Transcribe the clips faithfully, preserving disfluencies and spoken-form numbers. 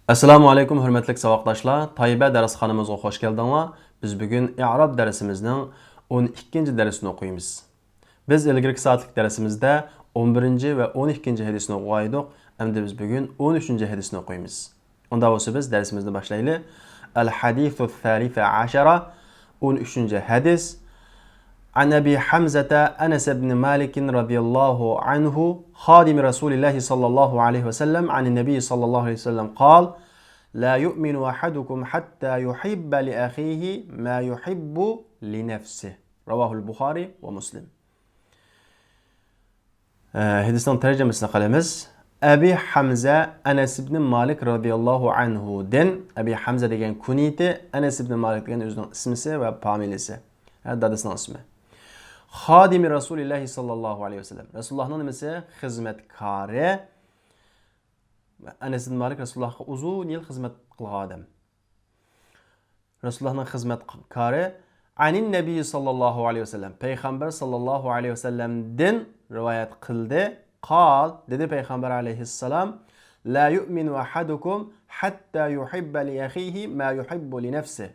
ئەسسالامۇ ئەلەيكۇم، ھۆرمەتلىك ساۋاقداشلار! تايبە دەرسخانىمىزغا خوش كەلدىڭلار. بىز بۈگۈن ئىئراب دەرسىمىزنىڭ ئون ئىككىنچى دەرسىنى ئوقۇيمىز. بىز ئىلگىرىكى سائەتلىك دەرسىمىزدە ئون بىرىنچى ۋە ئون ئىككىنچى ھەدىسنى ئوقۇغانىدۇق. ئەمدى بىز بۈگۈن ئون ئۈچىنچى ھەدىسنى ئوقۇيمىز. ئۇندا بولسا بىز دەرسىمىزنى باشلايلى. الحديث الثالث عشر، ئون ئۈچىنچى ھەدىس. عن أبي حمزة أنس بن مالك رضي الله عنه خادم رسول الله صلى الله عليه وسلم عن النبي صلى الله عليه وسلم قال: لا يؤمن أحدكم حتى يحب لأخيه ما يحب لنفسه. رواه البخاري ومسلم. ئە، ھەدىسنىڭ تەرجىمىسىنى قىلىمىز. ئەبى ھەمزە ئەنەس ئىبنى مالىك رەزىياللاھۇ ئەنھۇدىن، ئەبى ھەمزە دېگەن كۇنيىتى، ئەنەس ئىبنى مالىك دېگەن ئۆزىنىڭ ئىسمىسى ۋە فامىلىسى، ھە، دادىسىنىڭ ئىسمى. خادىمى رەسۇلىللاھى ساللاللاھۇ ئەلەيھى ۋەسەللەم، رەسۇلۇللاھنىڭ نېمىسى؟ خىزمەتكارى. ئەنەس ئىبنى مالىك رەسۇلۇللاھقا ئۇزۇن يىل خىزمەت قىلغان ئادەم. رەسۇلۇللاھنىڭ خىزمەتكارى. عن النبي صلى الله عليه وسلم، پەيغەمبەر ساللاللاھۇ ئەلەيھى ۋەسەللەمدىن رىۋايەت قىلدى. قال، دېدى پەيغەمبەر ئەلەيھىسسالام: لا يؤمن أحدكم حتى يحب لأخيه ما يحب لنفسه.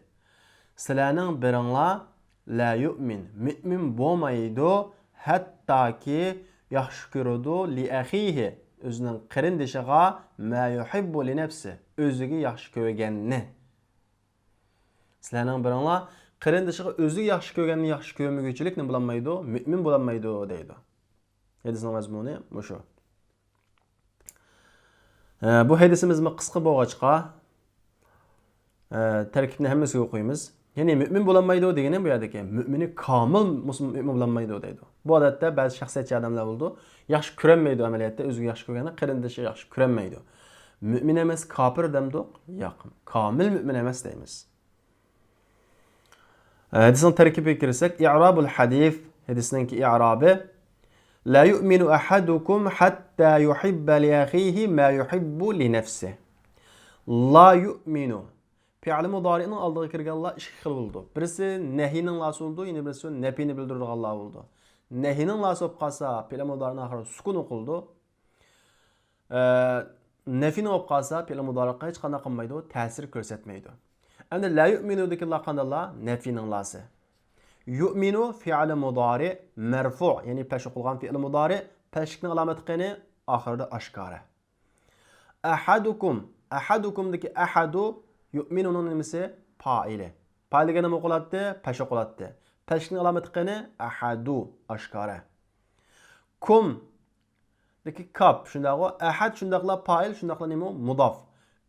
سىلەرنىڭ بىرىڭلار لا يؤمن، مۆمىن بولمايدۇ، ھەتتاكى ياخشى كۆرىدۇ، لأخيه، ئۆزىنىڭ قېرىندىشىغا، ما يحب لنفسه، ئۆزىگە ياخشى كۆرگەننى. سىلەرنىڭ بىرىڭلار قېرىندىشىغا ئۆزىگە ياخشى كۆرگەننى ياخشى كۆرمىگۈچىلىك نېمە بولالمايدۇ؟ مۆمىن بولالمايدۇ دەيدۇ. ھەدىسنىڭ مەزمۇنى مۇشۇ. ئە، بۇ ھەدىسىمىزمۇ قىسقا بولغاچقا، ئە، تەركىبنى ھەممىسىگە ئوقۇيمىز. يەنى مۆمىن بولالمايدۇ دېگىنى بۇ يەردىكى مۆمىنى كامىل مۇسۇلمان مۆمىن بولالمايدۇ دەيدۇ. بۇ ئادەتتە بەزى شەخسىيەتچى ئادەملەر بولىدۇ. ياخشى كۆرەلمەيدۇ ئەمەلىيەتتە، ئۆزىگە ياخشى كۆرگەننى قېرىندىشىغا ياخشى كۆرەلمەيدۇ. مۆمىن ئەمەس، كاپىر دەمدۇق؟ ياق. كامىل مۆمىن ئەمەس دەيمىز. ھەدىسنىڭ تەركىبىگە كىرسەك، إعراب الحديث، ھەدىسنىڭكى ئىئرابى: لا يؤمن أحدكم حتى يحب لأخيه ما يحب لنفسه. لا يؤمن. پېئىل مۇدارىئنىڭ ئالدىغا كىرگەنلەر ئىككى خىل بولىدۇ. بىرسى نەھىينىڭ لاسى بولىدۇ، يەنە بىرسى نەپىينى بىلدۈرىدىغانلار بولىدۇ. نەھىينىڭ لاسى بولۇپ قالسا، پېئىل مۇدارىئنىڭ ئاخىرىغا سۈكۈن ئوقۇلىدۇ. ئە، نەفىنىڭ بولۇپ قالسا، پېئىل مۇدارىئقا ھېچقانداق قىلمايدۇ، تەسىر كۆرسەتمەيدۇ. ئەمدى لا يؤمنۇدىكىلار قانداقلار؟ نەفىنىڭ لاسى. يؤمن فېئىل مۇدارىئ مەرفۇ، يەنى پەش قىلغان فېئىل مۇدارىئ، پەشلىكنىڭ ئالامىتى قېنى؟ ئاخىرىدا ئاشكارا. ئەھەدۇكۇم، ئەھەدۇكۇمدىكى ئەھەدۇ يؤمنۇنىڭ نېمىسى؟ پائىلى. پائىل دېگەن نېمە ئوقۇلاتتى؟ پەش ئوقۇلاتتى. پەشلىكنىڭ ئالامىتى قېنى؟ ئەھەدۇ، ئاشكارا. كۇم دىكى كاپ، شۇنداقغۇ؟ ئەھەد شۇنداقلا پائىل، شۇنداقلا نېمە ئۇ؟ مۇداف.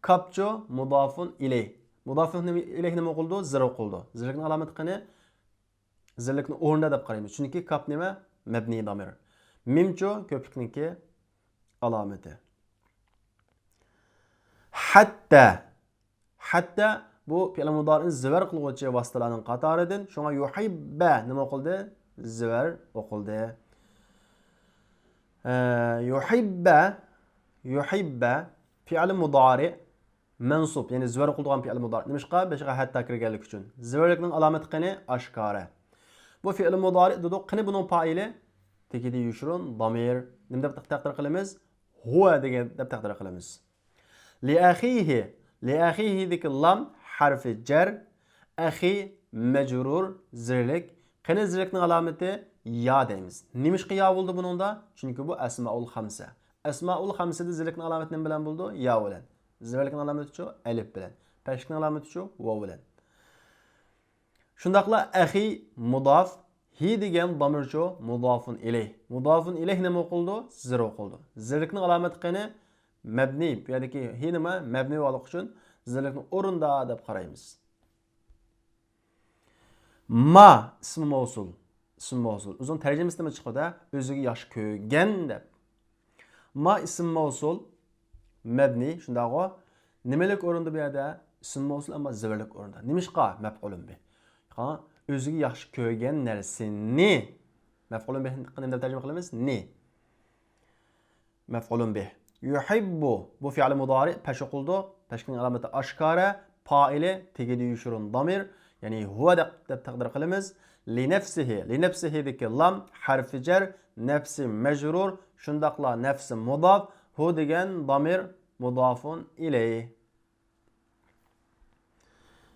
كاپچۇ؟ مۇدافۇن ئىلەيھ. مۇدافۇن ئىلەيھ نېمە ئوقۇلىدۇ؟ زىر ئوقۇلىدۇ. زىرلىكنىڭ ئالامىتى قېنى؟ زىرلىكنى ئورنىدا دەپ قارايمىز. چۈنكى كاپ نېمە؟ مەبنىي دامىر. مىمچۇ؟ كۆپلۈكنىڭكى ئالامىتى. ھەتتە. ھەتتە بۇ پېئىل مۇدارىئنى زىۋەر قىلغۇچى ۋاسىتىلەرنىڭ قاتارىدىن. شۇڭا يۇھىببە نېمە ئوقۇلدى؟ زىۋەر ئوقۇلدى. ئە، يۇھىببە، يۇھىببە پېئىل مۇدارىئ مەنسۇب، يەنى زىۋەر ئوقۇلىدىغان پېئىل مۇدارىئ. نېمىشقا؟ بېشىغا ھەتتا كىرگەنلىكى ئۈچۈن. زىۋەرلىكنىڭ ئالامىتى قېنى؟ ئاشكارا. بۇ فېئىل مۇدارىئ دېدۇق. قېنى بۇنىڭ پائىلى؟ تېگىدە يوشۇرۇن دامىر. نېمە دەپ تەقدىر قىلىمىز؟ ھۇۋە دېگەن دەپ تەقدىر قىلىمىز. لىئەخىھى. لىئەخىھىدىكى لام ھەرفى جەر، ئەخى مەجرۇر، زىرلىك. قېنى زىرلىكنىڭ ئالامىتى؟ يا دەيمىز. نېمىشقا يا بولدى بۇنىڭدا؟ چۈنكى بۇ ئەسمائۇل خەمسە. ئەسمائۇل خەمسىدە زىرلىكنىڭ ئالامىتى نېمە بىلەن بولىدۇ؟ يا بىلەن. زىرلىكنىڭ ئالامىتىچۇ؟ ئەلىپ بىلەن. پەشلىكنىڭ ئالامىتىچۇ؟ ۋاۋ بىلەن. شۇنداقلا ئەخى مۇداف، ھى دېگەن دامىرچۇ؟ مۇدافۇن ئىلەيھ. مۇدافۇن ئىلەيھ نېمە ئوقۇلىدۇ؟ زىر ئوقۇلىدۇ. زىرلىكنىڭ ئالامىتى قېنى؟ مەبنىي. بۇ يەردىكى ھى نېمە؟ مەبنىي بولغانلىقى ئۈچۈن زىرلىكنى ئورنىدا دەپ قارايمىز. ما ئىسمى مەۋسۇل. ئىسمى مەۋسۇل. ئۆزىنىڭ تەرجىمىسى نېمە چىقىدۇ؟ ئۆزىگە ياخشى كۆرگەن دەپ. ما ئىسمى مەۋسۇل مەبنىي، شۇنداقغۇ؟ نېمىلىك ئورۇندا بۇ يەردە؟ ئىسمى مەۋسۇل، ئەمما زىۋەرلىك ئورۇندا. نېمىشقا؟ مەپئۇلۇن بىھ. قاراڭ، ئۆزىگە ياخشى كۆرگەن نەرسىنى. مەپئۇلۇن بىھنى نېمە دەپ تەرجىمە قىلىمىز؟ نى. مەپئۇلۇن بىھ. يۇھىببۇ، بۇ فېئىل مۇدارىئ، پەش ئوقۇلىدۇ. پەشنىڭ ئالامىتى ئاشكارا، پائىلى تېگىدە يوشۇرۇن دامىر، يەنى ھۇۋە دەپ، دەپ تەقدىر قىلىمىز. لىنەفسىھى، لىنەفسىھىدىكى لام ھەرفى جەر، نەفسى مەجرۇر، شۇنداقلا نەفسى مۇداف، ھۇ دېگەن دامىر مۇدافۇن ئىلەيھ.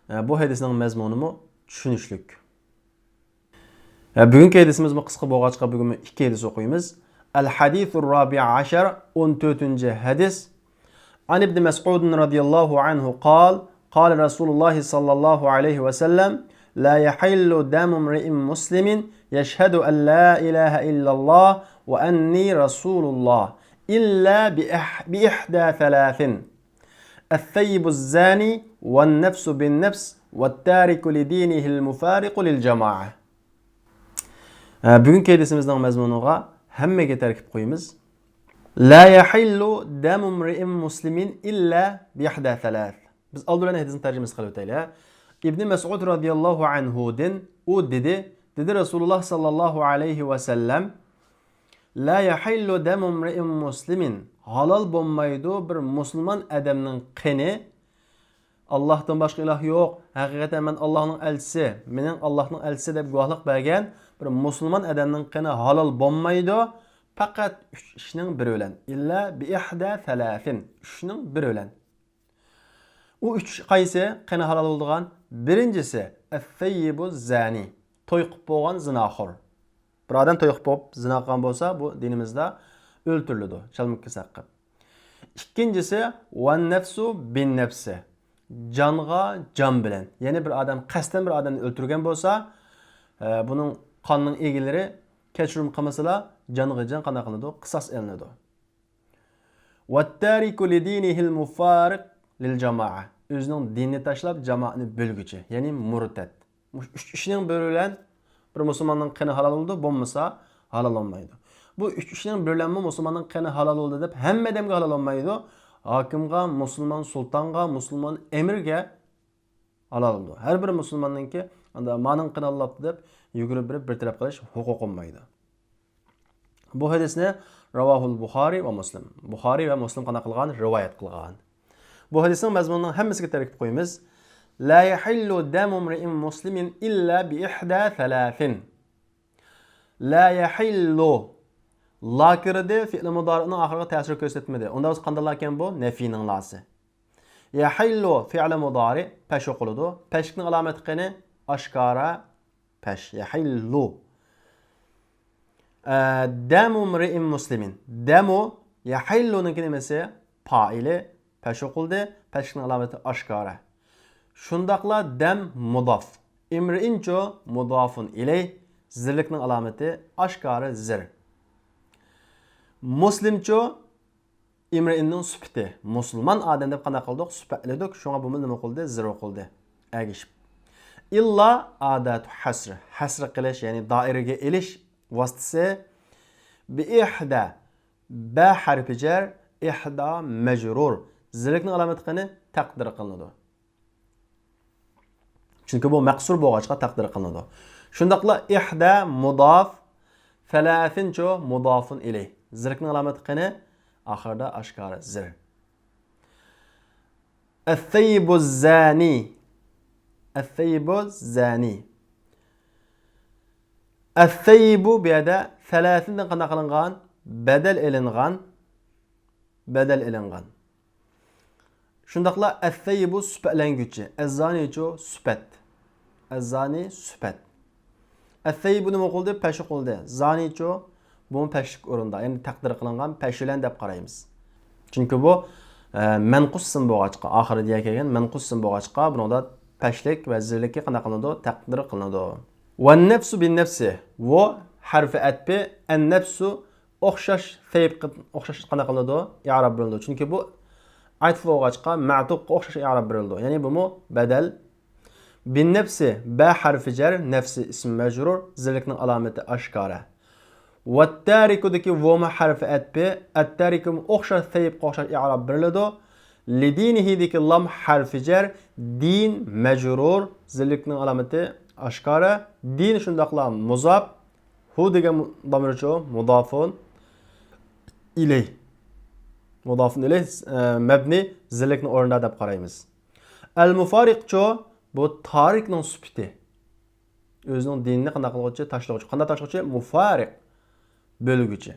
ئە، بۇ ھەدىسنىڭ مەزمۇنىمۇ چۈشىنىشلىك. ئە، بۈگۈنكى ھەدىسىمىزمۇ قىسقا بولغاچقا، بۈگۈنمۇ ئىككى ھەدىس ئوقۇيمىز. الحديث الرابع عشر، ئون تۆتىنچى ھەدىس. عن ابن مسعود رضي الله عنه قال، قال رسول الله صلى الله عليه وسلم، لا يحل دم امرئ مسلم يشهد أن لا إله إلا الله وأني رسول الله إلا بإح-، بإحدى ثلاث، الثيب الزاني والنفس بالنفس والتارك لدينه المفارق للجماعة. ئە، بۈگۈنكى ھەدىسىمىزنىڭ مەزمۇنىغا ھەممىگە تەركىب قويىمىز. لا يحل دم امرئ مسلم إلا بإحدى ثلاث. بىز ئالدى بىلەن ھەدىسنىڭ تەرجىمىسىنى قىلىپ ئۆتەيلى. ئىبنى مەسئۇد رازىياللاھۇ ئەنھۇدىن ئۇ دېدى، دېدى رەسۇلۇللاھ ساللاللاھۇ ئەلەيھى ۋەسەللەم، لا يحل دم امرئ مسلم، ھالال بولمايدۇ بىر مۇسۇلمان ئادەمنىڭ قېنى، ئاللاھتىن باشقا ئىلاھ يوق، ھەقىقەتەن مەن ئاللاھنىڭ ئەلچىسى، مېنىڭ ئاللاھنىڭ ئەلچىسى دەپ گۇۋاھلىق بەرگەن بىر مۇسۇلمان ئادەمنىڭ قېنى ھالال بولمايدۇ، پەقەت ئۈچ ئىشنىڭ بىرى بىلەن، إلا بإحدى ثلاث، ئۈچنىڭ بىرى بىلەن. ئۇ ئۈچ قايسى؟ قېنى ھالال بولىدىغان؟ بىرىنچىسى، الثيب الزاني، توي قىلىپ بولغان زىناخور. بىر ئادەم توي قىلىپ بولۇپ زىنا قىلغان بولسا، بۇ دىنىمىزدا ئۆلتۈرۈلىدۇ، چالما كېسەك قىلىپ. ئىككىنچىسى، والنفس بالنفس، جانغا جان بىلەن. يەنى بىر ئادەم قەستەن بىر ئادەمنى ئۆلتۈرگەن بولسا، ئە، بۇنىڭ قاننىڭ ئىگىلىرى كەچۈرۈم قىلمىسىلا، جانغا جان قانداق قىلىنىدۇ؟ قىساس ئېلىنىدۇ. والتارك لدينه المفارق للجماعة، ئۆزىنىڭ دىنىنى تاشلاپ جامائەتنى بۆلگۈچى، يەنى مۇرتەد. مۇشۇ ئۈچ ئىشنىڭ بىرى بىلەن بىر مۇسۇلماننىڭ قېنى ھالال بولىدۇ، بولمىسا ھالال بولمايدۇ. بۇ ئۈچ ئىشنىڭ بىرى بىلەنمۇ مۇسۇلماننىڭ قېنى ھالال بولىدۇ دەپ ھەممە ئادەمگە ھالال بولمايدۇ. ھاكىمغا، مۇسۇلمان سۇلتانغا، مۇسۇلمان ئەمىرگە ھالال بولىدۇ. ھەر بىر مۇسۇلماننىڭكى، ئاندا مانىڭ قېنى ھالال بولۇپتۇ دەپ يۈگۈرۈپ بېرىپ بىر تەرەپ قىلىش ھوقۇقى بولمايدۇ. بۇ ھەدىسنى رەۋاھۇل بۇخارى ۋە مۇسلىم. بۇخارى ۋە مۇسلىم قانداق قىلغان؟ رىۋايەت قىلغان. بۇ ھەدىسنىڭ مەزمۇنىنىڭ ھەممىسىگە تەركىب قويىمىز. لا يحل دم امرئ مسلم إلا بإحدى ثلاث. لا يحل. لا كىردى، فېئىل مۇدارىئنىڭ ئاخىرىغا تەسىر كۆرسەتمىدى. ئۇندا بولسا قانداق لا ئىكەن بۇ؟ نەفىينىڭ لاسى. يحل فېئىل مۇدارىئ، پەش ئوقۇلىدۇ. پەشلىكنىڭ ئالامىتى قېنى؟ ئاشكارا پەش. يحل. ئە، دم امرئ مسلم. دم، يحلنىڭكى نېمىسى؟ پائىلى. پەش ئوقۇلدى. پەشلىكنىڭ ئالامىتى ئاشكارا. شۇنداقلا دم مۇداف. ئىمرىئىنچۇ؟ مۇدافۇن ئىلەيھ. زىرلىكنىڭ ئالامىتى ئاشكارا زىر. مۇسلىمچۇ؟ ئىمرىئىننىڭ سۈپىتى. مۇسۇلمان ئادەم دەپ قانداق قىلدۇق؟ سۈپەتلىدۇق. شۇڭا بۇمۇ نېمە قىلدى؟ زىر ئوقۇلدى. ئەگىشىپ. ئىللا ئاداتۇ ھەسر. ھەسر قىلىش، يەنى دائىرىگە ئېلىش ۋاسىتىسى. بىئىھدە. بە ھەرپى جەر، ئىھدا مەجرۇر. زىرلىكنىڭ ئالامىتى قېنى؟ تەقدىر قىلىنىدۇ. چۈنكى بۇ مەقسۇر بولغاچقا تەقدىر قىلىنىدۇ. شۇنداقلا ئىھدا مۇداف، سەلەسىنچۇ مۇدافۇن ئىلەيھ. زىرلىكنىڭ ئالامىتى قېنى؟ ئاخىرىدا ئاشكارا زىر. ئەسسەيبۇ زانى. ئەسسەيبۇ زانى. ئەسسەيبۇ بۇ يەردە سەلەسىندىن قانداق قىلىنغان؟ بەدەل ئېلىنغان. بەدەل ئېلىنغان. شۇنداقلا ئەسسەيبۇ سۈپەتلەنگۈچى. ئەززانىچۇ سۈپەت. ئەززانى سۈپەت. ئەسسەيبۇ نېمە قىلدى؟ پەش قىلدى. زانىچۇ بۇمۇ پەشلىك ئورۇندا. يەنى تەقدىر قىلىنغان پەشلەن دەپ قارايمىز. چۈنكى بۇ، ئە، مەنقۇس ئىسىم بولغاچقا، ئاخىرىدا يە كەلگەن مەنقۇس ئىسىم بولغاچقا، بۇنىڭدا پەشلىك ۋە زىرلىكى قانداق قىلىنىدۇ؟ تەقدىر قىلىنىدۇ. ۋەننەفسۇ بىننەفسى. ۋۇ ھەرفى ئەتپى، ئەننەفسۇ ئوخشاش، سەيىپ قىپ-، ئوخشاش قانداق قىلىنىدۇ؟ ئىئراب بېرىلىدۇ. چۈنكى بۇ ئەتىپ بولغاچقا، مەتۇپقا ئوخشاش ئىئراب بېرىلىدۇ. يەنى بۇمۇ بەدەل. بىننەفسى، بە ھەرفى جەر، نەفسى ئىسمى مەجرۇر، زىرلىكنىڭ ئالامىتى ئاشكارا. ۋەتتارىكۇدىكى ۋۇمۇ ھەرفى ئەتپى، ئەتتارىكۇمۇ ئوخشاش، سەيىپقا ئوخشاش ئىئراب بېرىلىدۇ. لىدىنىھىدىكى لام ھەرفى جەر، دىن مەجرۇر، زىرلىكنىڭ ئالامىتى ئاشكارا. دىن شۇنداقلا مۇزاپ، ھۇ دېگەن دامىرچۇ مۇدافۇن ئىلەيھ. مۇدافۇن ئىلەيھ، ئە، مەبنى زىرلىكنىڭ ئورنىدا دەپ قارايمىز. ئەل مۇفارىقچۇ بۇ تارىكنىڭ سۈپىتى. ئۆزىنىڭ دىنىنى قانداق قىلغۇچى؟ تاشلىغۇچى. قانداق تاشلىغۇچى؟ مۇفارىق. بۆلگۈچى.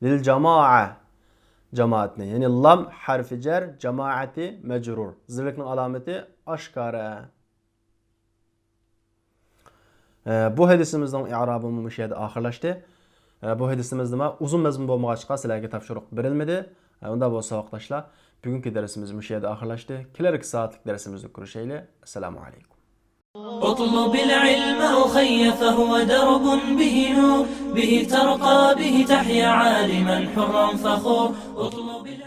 لىل جامائە. جامائەتنى. يەنى لام ھەرفى جەر، جامائەتى مەجرۇر. زىرلىكنىڭ ئالامىتى ئاشكارا. ئە، بۇ ھەدىسىمىزنىڭ ئىئرابىمۇ مۇشۇ يەردە ئاخىرلاشتى. ئە، بۇ ھەدىسىمىز نېمە؟ ئۇزۇن مەزمۇن بولمىغاچقا سىلەرگە تاپشۇرۇق بېرىلمىدى. ئە، ئۇنداق بولسا ۋاقىتداشلار، بۈگۈنكى دەرسىمىز مۇشۇ يەردە ئاخىرلاشتى. كېلەركى سائەتلىك دەرسىمىزدە كۆرۈشەيلى. ئەسسالامۇ ئەلەيكۇم. اطلب العلم أخي فهو درب به نور، به ترقى به تحيا عالما حرا فخور. اطلب